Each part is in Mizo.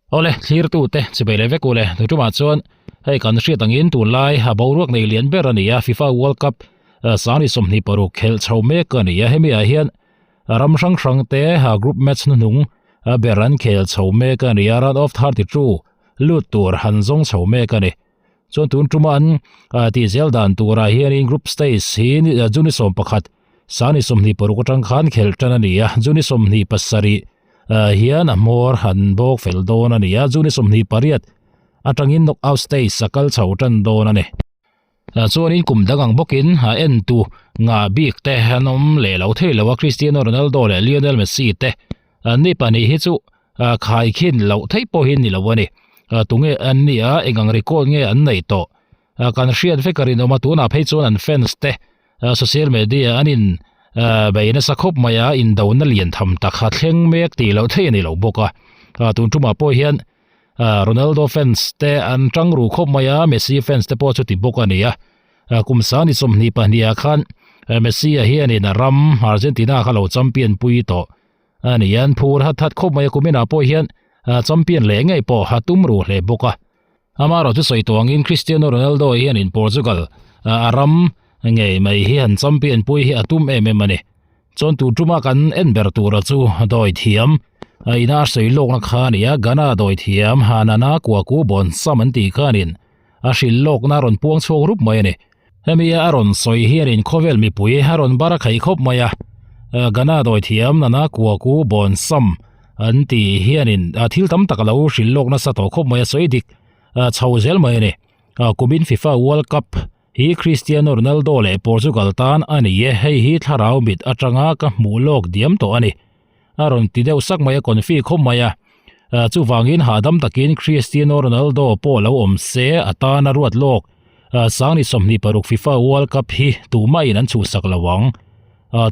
Awle, thlirtute chibei leh vek u le. Tutumah chuan hei kan hriat angin tunlai a boruak nei lian ber a ni a, FIFA World Cup 2026 khelh chho mek a ni a, hemi ah hian ram hrang hrang te group match hnuhnung ber an khel chho mek a ni a, round of 32 lut tur han zawng chho mek a ni. Chuan tun tuma an tih zel dan turah hianin group stage hi June 11 2026 atang khan khelh tan a ni a, June 27 hian a hmawr han bawk fel dawn a ni a, June 28 atangin knock out stage a kal chho tan dawn a ni. Chuanin kum dang ang bawkin a entu ngah bik te an awm leh lo thei lo a, Cristiano Ronaldo leh Lionel Messi te an ni pahnih hi chu khaikhin loh theih pawh hi ni lo a ni. Tunge an ni a, eng ang record nge an neih tawh kan hriat vek a rinawm a, tunah phei chuan an fans te Social media an in bei nasa khawp mai a, indona lian tham tak a thleng mek tih loh theih a ni lo bawk a. Tun tumah pawh hian Ronaldo fans te an tang ru khawp mai a, Messi fans te pawh chuti bawk a ni a. Kum sani 22 ah khan Messi a hianin a ram Argentina kha lo champion pui tawh a ni a, an phur hat hat khawp mai a, kuminah pawh hian champion leh ngei pawh a tum ru hle bawk a. Amaherawh chu sawi tawh angin Cristiano Ronaldo hianin Portugal a ram ngei mai hi han champion pui hi a tum em em a ni. Chuan tur tuma kan en ber tura chu dawi thiam ina a sawi lawkna kha a ni a, Ghana dawi thiam Hanana Kwaku Bonsam an tih khanin a hrilh lawkna a rawn puang chhuak rup mai a ni. Hemi a rawn sawi hianin khawvel mipui a rawn bar a khaih khawp mai a, Ghana dawi thiam Nana Kwaku Bonsam an tih hianin thil tam tak a lo hrilh lawk nasa tawh khawp mai a, sawi dik chho zel mai a ni. Kumin FIFA World Cup hi Cristiano Ronaldo leh Portugal tan a ni e, hei hi thlarau mit atanga ka hmuh lawk diam tawh a ni. A rawn ti deuh sak mai a, confi khawp mai a. Chuvangin hahdam takin Cristiano Ronaldo pawh lo awm se a tan a ruat lawk. 2026 FIFA World Cup hi tumahin an chhuhsak lo ang.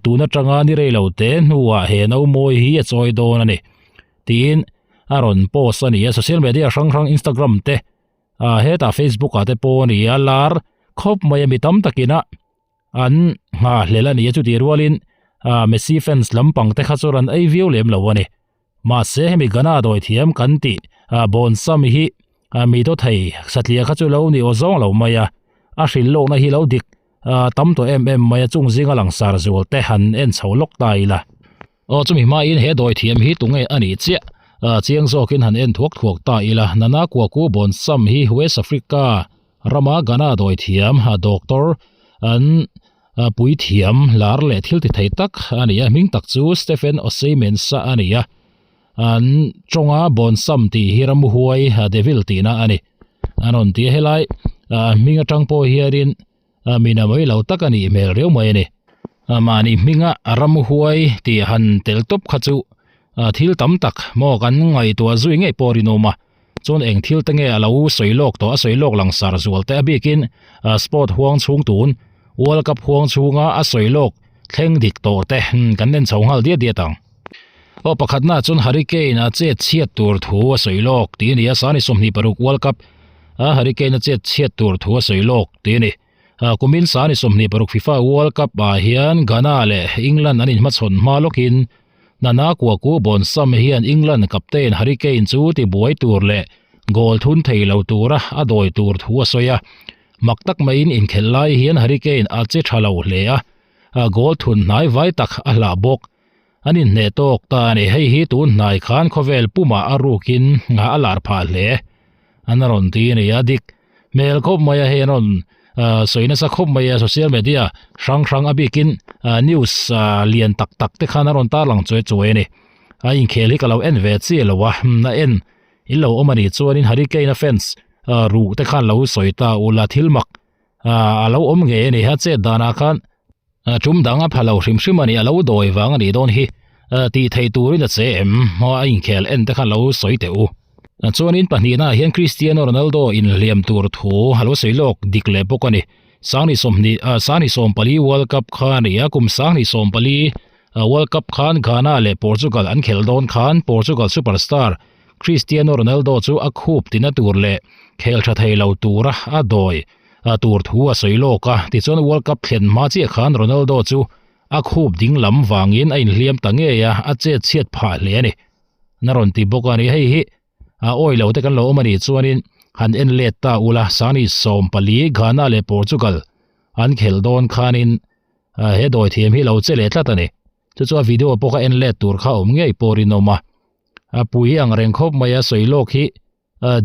Tun atanga ni rei lo te hnuah he no mawi hi a chawi dawn a ni. Tiin a rawn post a ni a, social media hrang hrang Instagram te hetah Facebook ah te pawh a ni a, lar khawp mai a mi tam takin a an nghahhlel a ni a, chutih rualin Messi fans lampang te kha chu rawn ei viau lem lo a ni. Mahse hemi Ghana dawi thiam kan tih Bonsam hi mi daw thei satliah kha chu lo ni aw zawng lo mai a, a hrilh lawkna hi lo dik tam tawh em em mai a, chung zinga langsar zual te han en chho lawk ta ila. Aw chumi hmain he dawi thiam hi tunge a nih chiah chiang zawkin han en thuak thuak ta ila, Nana Kwaku Bonsam hi West Africa rama Ghana dawi thiam doctor an pui thiam lar leh thil ti thei tak a ni a, hming tak chu Stephen Osei Mensah a ni a, an tawnga Bonsam tih hi ramhuai devil tihna a ni. An rawn ti a, helai hming atang pawh hianin mina mai lo tak a nih hmel riau mai a ni. Mahni hminga ramhuai tih han tel tawp kha chu thil tam tak maw kan ngaihtuah zui ngei pawh a rinawm a. Chuan eng thil te nge a lo sawi lawk tawh a sawi lawk langsar zual te a bikin sport huang chhung tun World Cup huang chhunga a sawi lawk thleng dik tawh te kan en chho nghal diat diat ang. Aw pakhatna chuan Harry Kane a chet chhiat tur thu a sawi lawk tih a ni a, sani 26 World Cup a Harry Kane a chet chhiat tur thu a sawi lawk tih a ni. Kumin sani 26 FIFA World Cup ah hian Ghana leh England an inhmachhawn hma lawkin Nana Kwaku Bonsam hian England captain Harry Kane chu tibuai tur leh goal thun thei lo tura a dawi tur thu a sawi a. Mak tak maiin inkhelh lai hian Harry Kane a che tha lo hle a, goal thun hnai vai tak a hlah bawk. An inhneh tawk ta a ni. Hei hi tun hnai khan khawvel pumah a rukin a lar phah hle. An rawn ti a ni a, dik hmel khawp mai a, hei an rawn sawi nasa khawp mai a, social media hrang hrang a bikin news lian tak tak te khan a rawn tarlang chuai chuai a ni. A inkhel hi ka lo en ve chiah lo a, a en in lo awm a nih chuanin Harry Kane a fans ruh te khan lo sawi ta ula thil mak a lo awm ngei a ni. A chet danah khan tum dang a pha lo hrim hrim a ni, a lo dawi vang a nih dawn hi tih theih turin a che em a inkhel en te khan lo sawi teh u. Chuanin pahnihnaah hian Cristiano Ronaldo inhliam tur thu a lo sawi lawk dik leh bawk a ni. 2024 World Cup kha a ni a, kum 2024 World Cup khan Ghana leh Portugal an khelh dawn khan Portugal superstar Cristiano Ronaldo chu a khup tina tur leh khel tha thei lo tura a dawi tur thu a sawi lawk a. Tichuan World Cup thlen hma chiah khan Ronaldo chu a khup ding lam vangin a inhliam ta ngei a, a chet chhiat phah hle a ni. Na rawn ti bawk a ni. Hei hi. A awi lo te kan lo awm a nih chuanin han en let ta ula Sani 14 Ghana leh Portugal an khelh dawn khanin he dawithiam hi lo che leh tlat a ni. Chu chu a video pawh kha en let tur kha awm ngei pawh rinawm a. A pui ang reng khawp mai a sawi lawk hi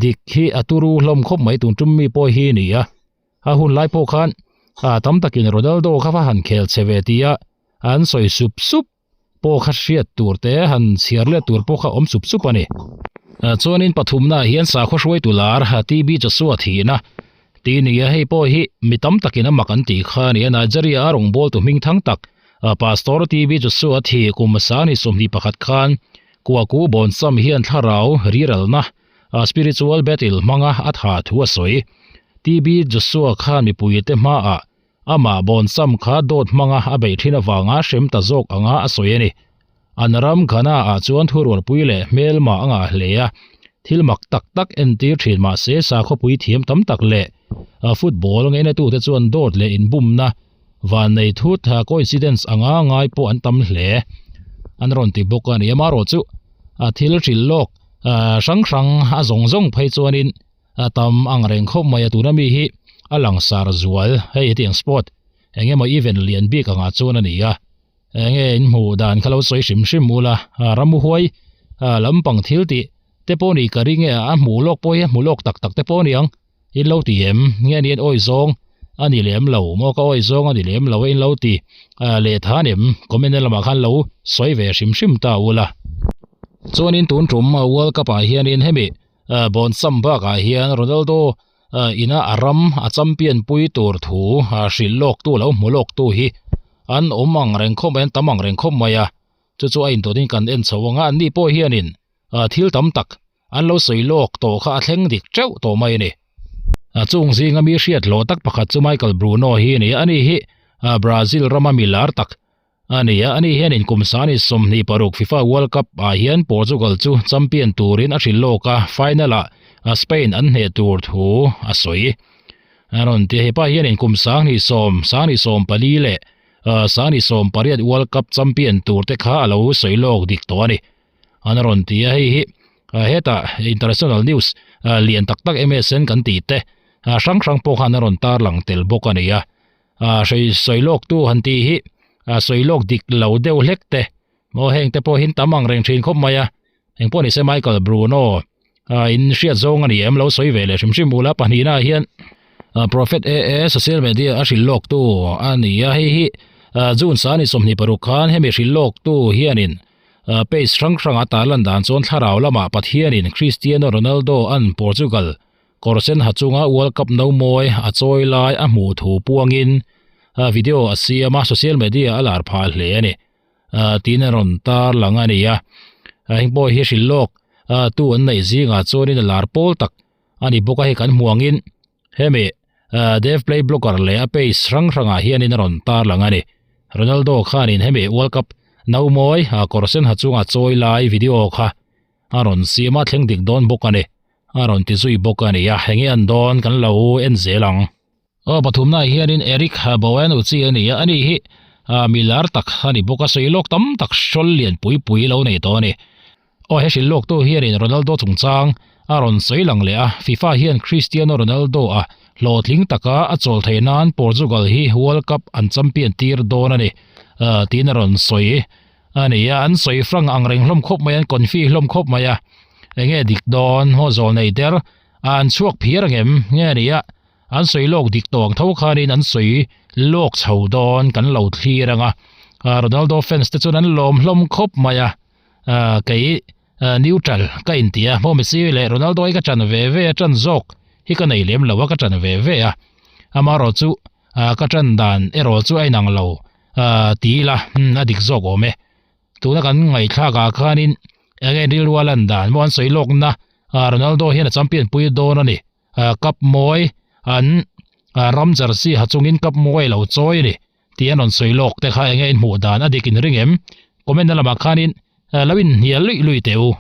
dik hi a turu hlawm khawp mai tun tum mi pawh hi ni a. A hun lai pawh khan tam takin Ronaldo kha va han khel che ve tia an sawi sup sup pawh kha hriat tur te han chhiar let tur pawh kha awm sup sup a ni. Chuanin pathumna ah hian sakhaw hruaitu lar TB Joshua thihna tih ni a, hei pawh hi mi tam takin a mak an tih kha a ni a, Nigeria a rawngbawltu hming thang tak Pastor TB Joshua thih kum sani 21 khan Kuaku Bawnsam hian thlarau riralna spiritual battle hmanga a tha thu a sawi. TB Joshua khan mipuite hmaah Amah Bawnsam kha dawt hmanga a beih thin avanga hrem ta zawk anga a sawi a ni. An ram Ghana ah chuan thurualpui leh hmelma a ngah hle a, thil mak tak tak entir thin mah se sakhawpui thiam tam tak leh football ngainatute chuan dawt leh inbumna vannei thut coincidence anga ngai pawh an tam hle an rawn ti bawk a ni. Amaherawhchu thil hrilh lawk hrang hrang a zawng zawng phei chuanin A tam ang reng khawp mai a tuna mi hi a langsar zual hei hetiang sport eng emaw event lian bik angah chuan a ni a enge in hmuh dan kha lo sawi hrim hrim ula ramhuai lampang thil tih te pawh ni ka ring e a hmuh lawk pawh hi a hmu lawk tak tak te pawh a ni ang in lo ti em nge ni an awi zawng a ni lem lo maw ka awi zawng a ni lem lo a in lo ti leh than em comment na lamah khan lo sawi ve hrim hrim ta ula chuanin tun tum world cup ah hianin hemi Bawnsam bakah hian Ronaldo ina a ram a champion pui tur thu hrilh lawk tu lo hmu lawk tu hi an awm ang reng khawp mai an tam ang reng khawp mai a, chu chu a intawtin kan en chho ang a, anni pawh hianin thil tam tak an lo sawi lawk tawh kha a thleng dik teuh tawh mai a ni. Chung zinga mi hriat hlawh tak pakhat chu Michael Bruno hi a ni a, ani hi Brazil rama mi lar tak A ni a, ani hianin kum sani 26 FIFA World Cup ah hian Portugal chu champion turin a hrilh lawk a, final ah Spain an hneh tur thu a sawi. A rawn ti a, hepa hianin kum 20 24 leh 28 World Cup champion tur te kha a lo sawi lawk dik tawh a ni. An rawn ti a, hei hi hetah international news lian tak tak MSN kan tih te hrang hrang pawh khan a rawn tarlang tel bawk a ni a. Ah sawi sawi lawk tu han tih hi ah sawi lawk dik lo deuh hlek te maw heng te pawh hin tam ang reng thin khawp mai a eng pawh ni se Michael Bruno ah in hriat zawng a ni em lo sawi ve leh hrim hrim ula pahnihna ah hian ah Prophet AA social media a hrilh lawk tu a ni a hei hi ah June sani 26 khan hemi hrilh lawk tu hianin ah page hrang hrang a tarlan dan chuan thlarau lamah Pathianin Cristiano Ronaldo an Portugal Kawr sen ha chunga World Cup no mawi a chawi lai a hmuh thu puangin video a siam a, social media a lar phah hle a ni tiin a rawn tar lang a ni a. Heng pawh hi hrilh lawk tu an neih zingah chuanin a lar pawl tak a ni bawk a, hei kan hmu angin hemi Dev Play Blogger leh a page hrang hrangah hianin a rawn tar lang a ni. Ronaldo khanin hemi World Cup no mawi kawr sen ha chunga chawi lai video kha a rawn siam a, thleng dik dawn bawk a ni. A rawn ti zui bawk a ni a, enge an dawn kan lo en zel ang. Aw pathumna ah hianin Eric Bowen-Uchi a ni a, ani hi mi lar tak a ni bawk a, sawi lawk tam tak hrawl lian pui pui lo nei tawh a ni. Aw he hrilh lawktu hianin Ronaldo chungchang a rawn sawi lang leh a, FIFA hian Cristiano Ronaldo a hlawhtling taka a chawl theih nan Portugal hi World Cup an champion tir dawn a ni tiin a rawn sawi. A ni a, an sawi frank ang reng hlawm khawp mai a, an confi hlawm khawp mai a, enge dik dawn maw zawl nei der a an chhuak phiar ang em nge a ni a, an sawi lawk dik tawh ang tho khanin an sawi lawk chho dawn kan lo thlir ang a, Ronaldo fans te chuan an lawm hlawm khawp mai a, kei neutral ka inti a, maw Messi leh Ronaldo hi ka ṭan ve ve a, ṭan zawk hi ka nei lem lo a, ka ṭan ve ve a, amaherawh chu ka ṭan dan erawh chu a inang lo. Ah ti ila umm a dik zawk awm e. Tuna kan ngaihthlak ah khanin eng nge rilru a lan dan maw an sawi lawkna ah Ronaldo hian a champion pui dawn a ni. Ah cup mawi an ah ram jersey ha chungin cup mawi a lo chawi a ni tih an rawn sawi lawk te kha eng nge in hmuh dan a dik in ring em? Comment na lamah khanin lo inhnial luih luih teh u.